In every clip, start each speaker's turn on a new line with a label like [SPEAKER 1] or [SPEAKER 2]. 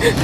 [SPEAKER 1] Okay,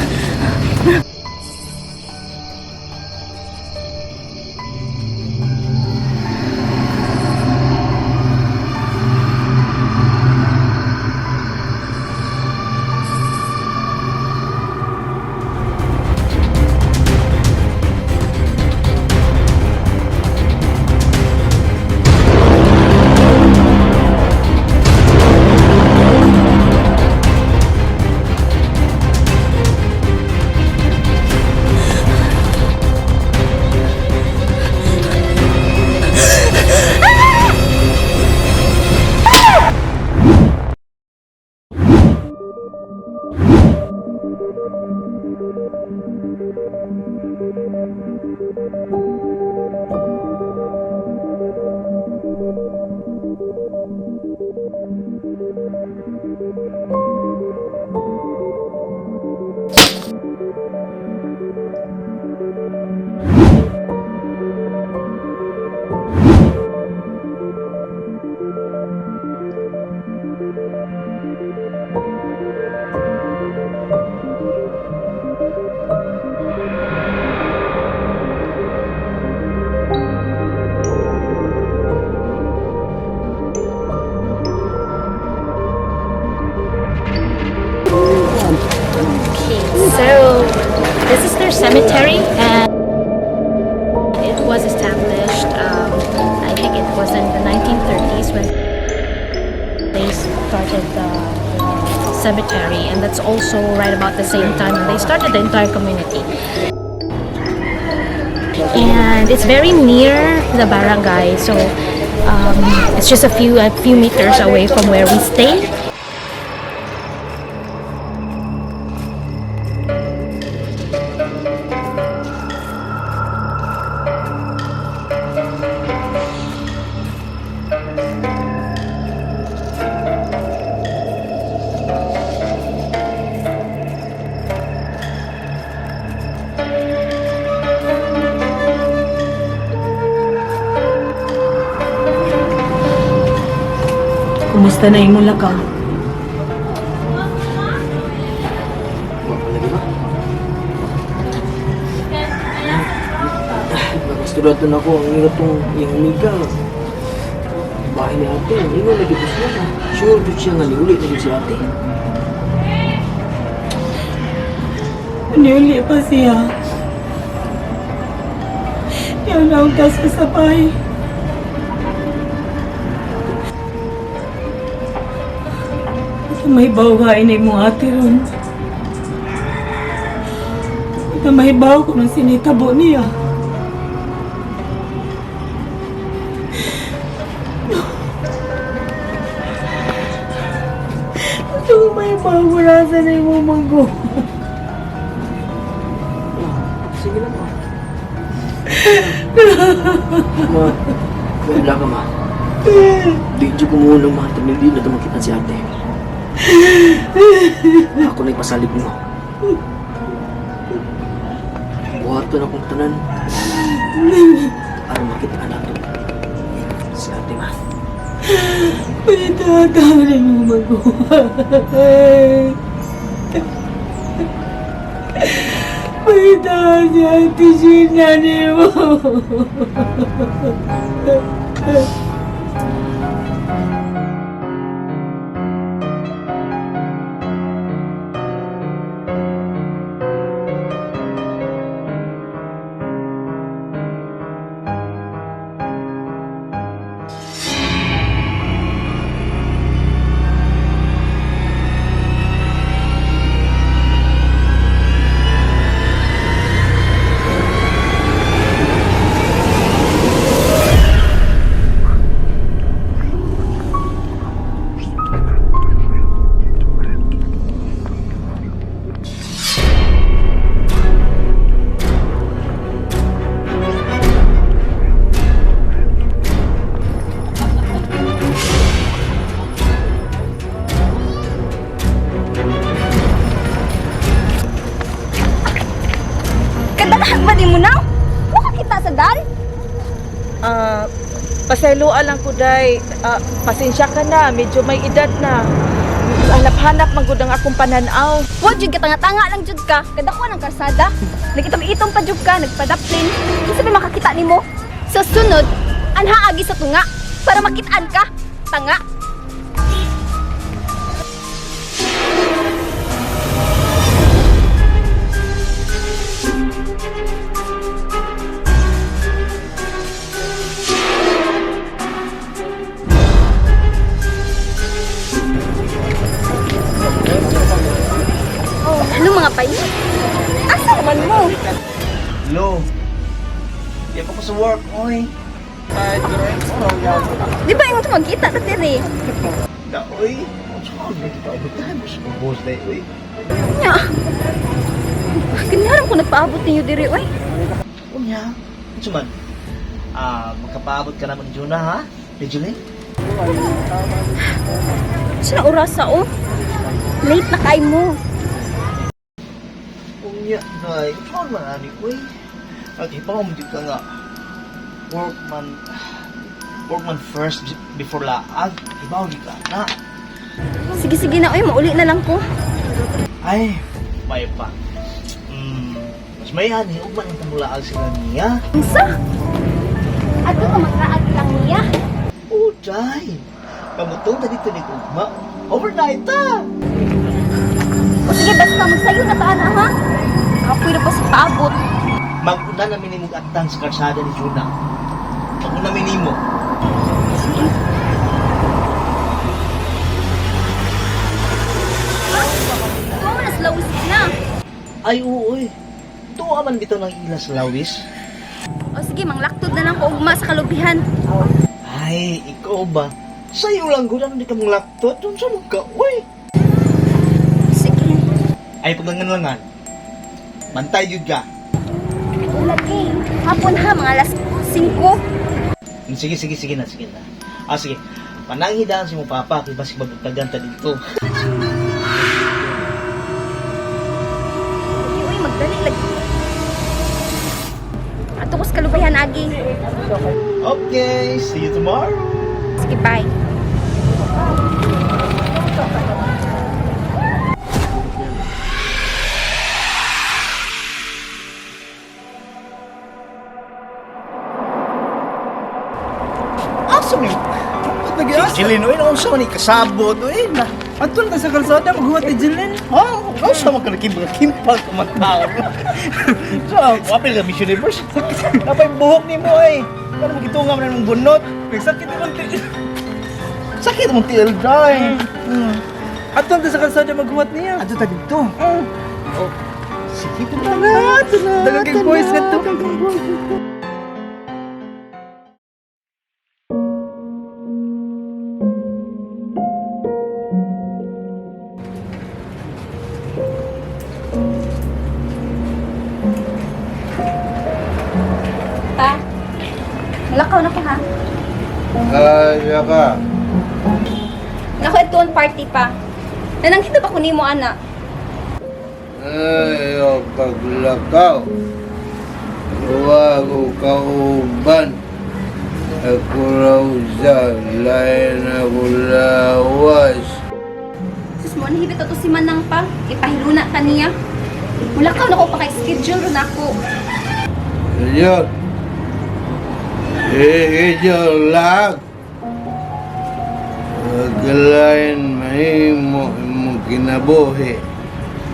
[SPEAKER 1] so this is their cemetery, and it was established, I think it was in the 1930s when they started the cemetery, and that's also right about the same time when they started the entire community. And it's very near the barangay, so it's just a few meters away from where we stay.
[SPEAKER 2] Kumusta na imong lakaw?
[SPEAKER 3] Lagi ba? Nagstudyante na ako. Ang ingat tong iyang amiga. Bahay ni ate. Ang ingat lagi po siya. Sure jud siya nga niuli na jud si ate.
[SPEAKER 2] Niuli pa siya. Yan ang tas sa sabay. Sa may bawgain na imong ate ron. Sa may baw ko nang sinitabo niya. Sa may baw ko nasa na imong manggo.
[SPEAKER 3] Sige lang ma. Ma, wala ka ma. Di jud ko muna ma. Hindi na ito makita si ate. Ako na ipasalig mo. Buhaton akong tanan. Para makita na si ate ma.
[SPEAKER 2] Pwede mo maguhay. Pwede si Ate Gina ni mo.
[SPEAKER 4] Kadaghan ba di mo na? Mukha kita sa dal?
[SPEAKER 5] Ah, pasayloa lang ko, day. Ah, pasensya ka na, medyo may edad na. Hanap-hanap man gud ang akong pananaw.
[SPEAKER 4] Wa jud ka, tanga-tanga lang jud ka. Kadako ng karsada. Nagitom-itom pa jud ka, nagpadaplin. Kinsa ba makakita nimo? Sa sunod, anha agi sa tunga para makitaan ka. Tanga. Oh, ano mga payo? Asa naman mo?
[SPEAKER 6] Hello. Di pa ko sa work, oy.
[SPEAKER 4] Di ba ingon magkita ta diri?
[SPEAKER 6] Da, oy. Saan na kita ubutahan mo sa boss day, oy.
[SPEAKER 4] Nya. Ganyaran ko nagpaabot ninyo diri oy.
[SPEAKER 6] Unya. Unsa man? Ah, magkapaabot ka naman ni Jonah, ha? Ni Jeline?
[SPEAKER 4] Sa na orasa oh. Late na kay mo.
[SPEAKER 6] Unya, day. Unsa man ani, oy? At ipaw mo ka nga. Work man work man first before laag. Ibaw di ka na.
[SPEAKER 4] Sige sige na oy, mauli na lang ko.
[SPEAKER 6] Ay, may pa. Mas may ani, ugma nang tamulaag sila niya.
[SPEAKER 4] Unsa? Adto ka magkaag lang niya.
[SPEAKER 6] Oh, day. Pamutong na dito ni Ugma. Overnight ta!
[SPEAKER 4] O sige basta magsayo na ta na ha. Ako'y na pa sa paabot.
[SPEAKER 6] Maguna na minimong atang sa karsada ni Juna. Maguna minimo.
[SPEAKER 4] Tuwa mo na sa lawis na.
[SPEAKER 6] Ay, oo, oy. Tuwa man bitaw ng ilas lawis.
[SPEAKER 4] O sige, manglaktod na lang ko ugma sa kalubihan.
[SPEAKER 6] Ay, ikaw ba? Sa'yo lang gud ano di ka mong laktot? Unsa mo ka, oy?
[SPEAKER 4] Sige.
[SPEAKER 6] Ay, paglangan-langan. Bantay yun ka.
[SPEAKER 4] Lagi. Hapon ha, mga alas 5.
[SPEAKER 6] Sige, sige, sige na, sige na. Ah, sige. Pananghidahan si mo papa, kay basig mabutagan ta dito.
[SPEAKER 4] Uy, uy, magdali lagi. Ato ko sa kalubayan, Agi.
[SPEAKER 6] Okay, see you tomorrow.
[SPEAKER 4] Sige, bye.
[SPEAKER 6] Asa ni? Si Jeline, oy, unsa man ni kasabot, oy. Na.
[SPEAKER 3] Ato na sa kalsada maghuwat ni Jeline.
[SPEAKER 6] Ha? Unsa man ka nakimba kimpal ka man tao. So, wapil ka Miss Universe. Napay buhok nimo ay. Ano mo gitunga man imong bunot?
[SPEAKER 3] Nagsakit naman ti.
[SPEAKER 6] Sakit mong tiil dry.
[SPEAKER 3] Ato na sa kalsada maghuwat niya.
[SPEAKER 6] Adto ta dito. Oh. Sige, punta na.
[SPEAKER 3] Dagang kay boys nga to.
[SPEAKER 4] Pa, malakaw na ko ha.
[SPEAKER 7] Ay, ka.
[SPEAKER 4] Nako, ito ang party pa. Nanangkita ba ko nimo, ana?
[SPEAKER 7] Ay, o paglakaw. Huwag ko kauban. Ako raw sa lain ako lawas.
[SPEAKER 4] Sus mo, nahibit ato si Manang pa. Ipahiluna ka niya. Mulakaw na ko pa kay schedule ron ako.
[SPEAKER 7] Senyor. Iiyo lag. Pagkalain mahimo imong kinabuhi.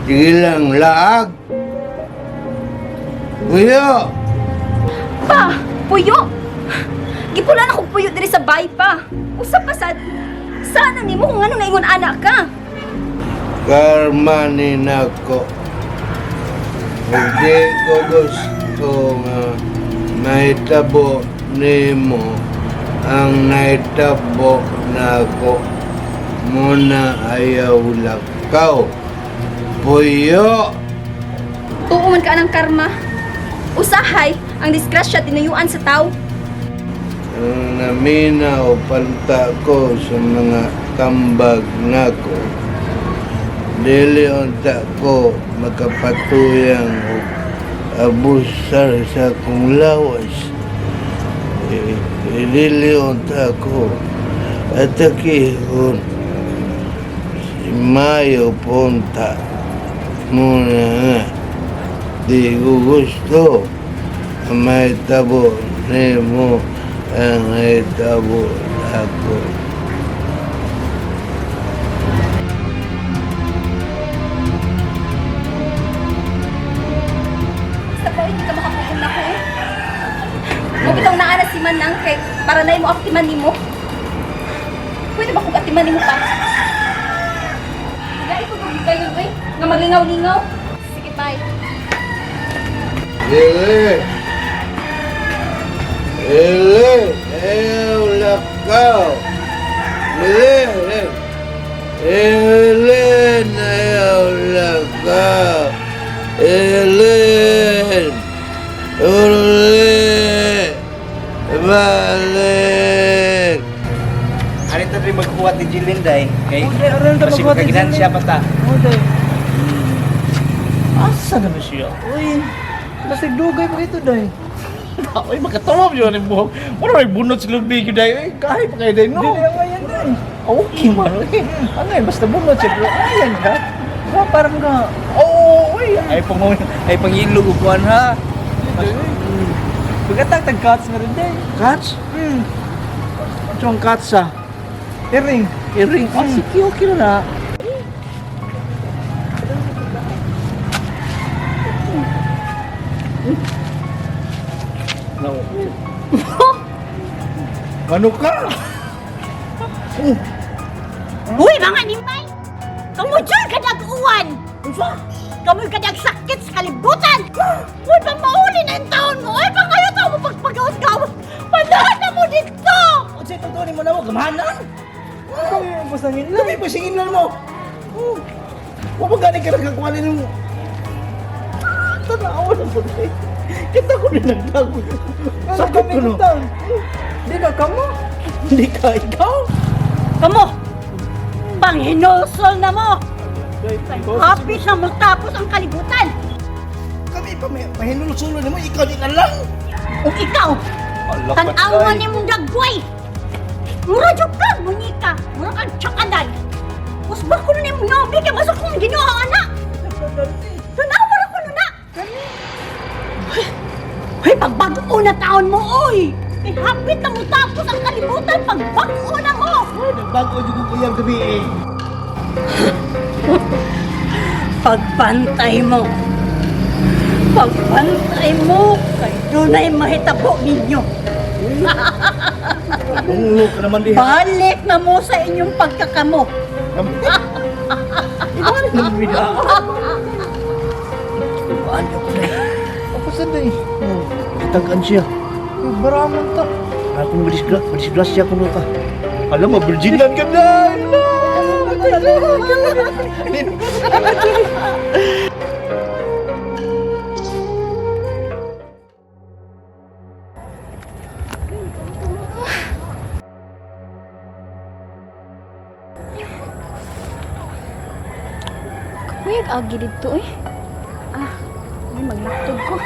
[SPEAKER 7] Sige lang laag. Kuya!
[SPEAKER 4] Pa! Puyo! Gipulan ako puyo diri sa bay pa. Usa pa sad. Sana nimo kung anong naingon anak ka.
[SPEAKER 7] Karma ni nako. Hindi ko gusto nga mahitabo nimo ang nahitabo nako. Muna ayaw lakaw. Puyo!
[SPEAKER 4] Tuo man ka ng karma. Usahay ang disgrasya tinuyuan sa tao.
[SPEAKER 7] Ang naminaw panta ko sa mga tambag nako. Dili unta ko makapatuyang og abusar sa akong lawas. Dili unta ko atakihon. Si Mayo punta muna nga. Di ko gusto ang mahitabo nimo ang nahitabo nako.
[SPEAKER 4] Sa pa, hindi ka makapugong na ko eh. Mo bitaw naa na si Manang kay para na imo atiman nimo. Pwede ba kung atiman nimo pa? Gai ko kung kayo eh, nga maglingaw-lingaw. Sige, bye.
[SPEAKER 7] Dili! Dili! Ayaw lakaw! Dili! Dili! Ayaw lakaw! Dili! Uli! Balik!
[SPEAKER 6] Ano ito rin magkuha ni Jillian day? Kay,
[SPEAKER 3] Oh, day, aron ta
[SPEAKER 6] kasi
[SPEAKER 3] magkuha ni
[SPEAKER 6] makaginan
[SPEAKER 3] Jillian.
[SPEAKER 6] siya pa ta.
[SPEAKER 3] Oh, day.
[SPEAKER 6] Asa naman siya?
[SPEAKER 3] Uy, basta dugay pa ito, day.
[SPEAKER 6] Uy, makatawa mo yun ang buhok. Wala may bunot sa lubig yun day. Uy, kahit pa kayo day, no?
[SPEAKER 3] Dili ang ngayon, day.
[SPEAKER 6] Okay man, uy. Ano yun, basta bunot siya. Pero ayan ka.
[SPEAKER 3] Wa parang nga.
[SPEAKER 6] Oo, uy. Ay, pang, ay, pangilog upuan ha.
[SPEAKER 3] Pagkatag tag cuts na rin, day.
[SPEAKER 6] Cats? Ito ang cats ah.
[SPEAKER 3] Iring.
[SPEAKER 6] Iring. Ah, sige, okay na na. No. Ano ka?
[SPEAKER 1] Uy, mga nimay! Kamudjol ka nag-uwan! Kamoy ka sakit sa kalibutan! Uy, pang mauli na yung taon mo! Uy, pang ayaw tao mo pagpagawas-gawas! Panahan na mo dito!
[SPEAKER 6] Unsay totoo ni mo na mo gamahanan?
[SPEAKER 3] Kami yung pasangin lang.
[SPEAKER 6] Kami pa singilan mo. Oh. Wa pa gani ka nagkakuha nimo. Tanaw na po eh. Kita ko din nagdago. Sakit
[SPEAKER 3] kami
[SPEAKER 6] ko no.
[SPEAKER 3] taon. Di ka kamo.
[SPEAKER 6] Hindi ka ikaw.
[SPEAKER 1] Kamo! Panghinulsol na mo! Hapit na mo tapos ang kalibutan!
[SPEAKER 6] Kami pa may mahinulsulo nimo ikaw di na lang.
[SPEAKER 1] Ug ikaw, tan-awan ni mong dagway! Mura jud ka, munika! Mura kang tsakaday! Usba ko na ni mong nobi kay masok kong Ginoo anak! Tanawa ra ko na! Hoy, pagbago na taon mo, oy! Kay hapit na mo tapos ang kalibutan, pagbago na mo!
[SPEAKER 6] Nagbago jud ko kuyang gabi eh.
[SPEAKER 1] Pagbantay mo. Pagbantay mo, kay dunay mahitabo ninyo.
[SPEAKER 6] Bungo ka naman diha.
[SPEAKER 1] Balik na mo sa inyong pagkakamo.
[SPEAKER 6] Ibalik na mo bida.
[SPEAKER 1] Ano ko na?
[SPEAKER 6] Ako sa day. Oh, Kitagaan siya.
[SPEAKER 3] Baramon ta.
[SPEAKER 6] Ako madisgrasya ko ka. Alam mo, virginan ka na!
[SPEAKER 4] Kapoy agi dito eh. Ah, may maglaktog ko.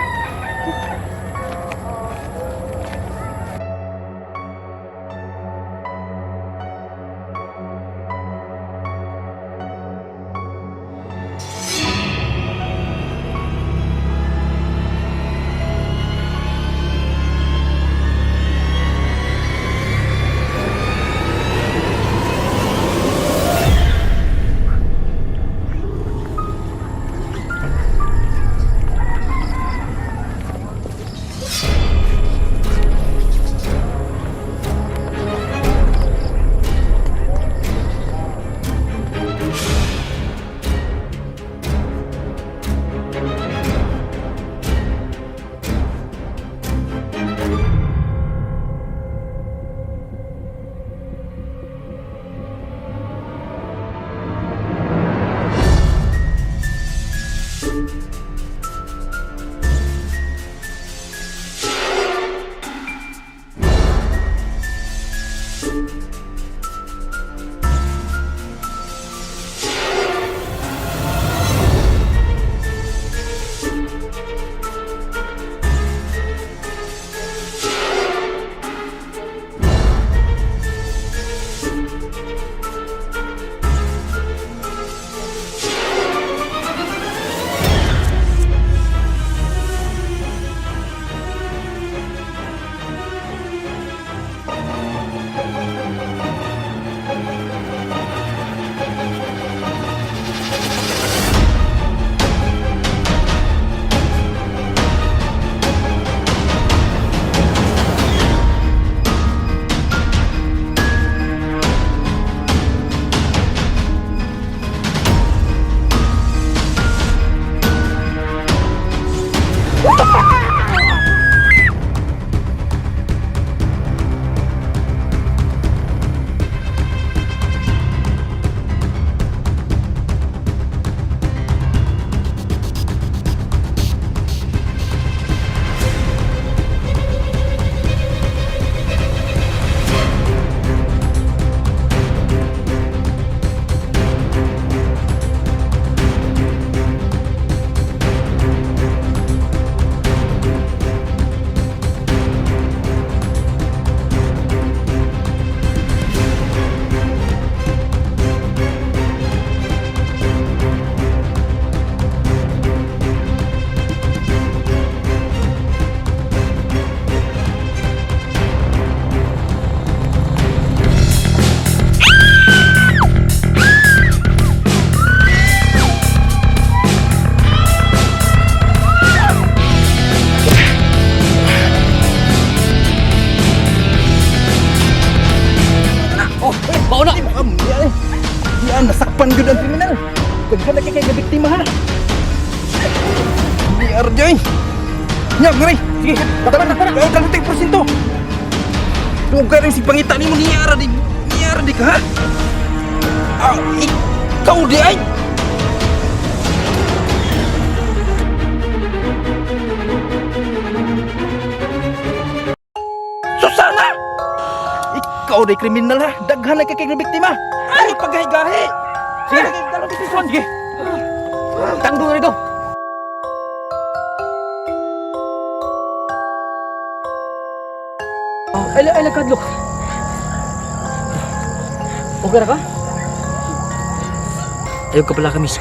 [SPEAKER 7] RJ. Nya, ngari. Sige, tara na. Kaya kalong tayo porsyento. Dugay rin si pangita nimo niya ra di. Niya ra di ka ha? Ah, ikaw di ay. Susana! Ikaw di kriminal ha. Daghan na kay kay biktima. Ay, pagahi-gahi. Sige, dalawang desisyon. Sige. Tanggo na rito.
[SPEAKER 3] Ay, ay, nagkadlok. Okay ra ka? Ayaw ka pala kamis.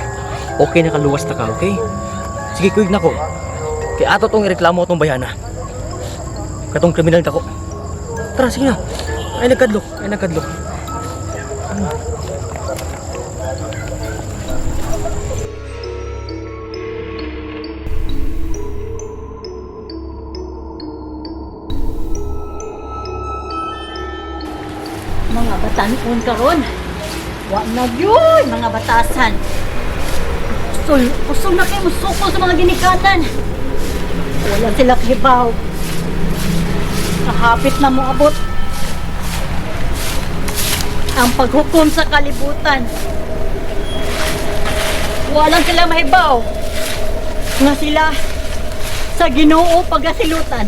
[SPEAKER 3] Okay na kaluwas na ka, okay? Sige, kuig na ko. Kay ato tong ireklamo atong bayana. Katong kriminal dako. Tara, sige na. Ay, nagkadlok. Ay, nagkadlok.
[SPEAKER 1] Mga batanon karon. Wa na gyud mga batasan. Kusol, kusol na kayo musukol sa mga ginikanan. Wala sila kibaw. Kahapit na moabot ang paghukom sa kalibutan. Walang sila mahibaw nga sila sa Ginoo pagasilutan.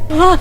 [SPEAKER 1] Ah!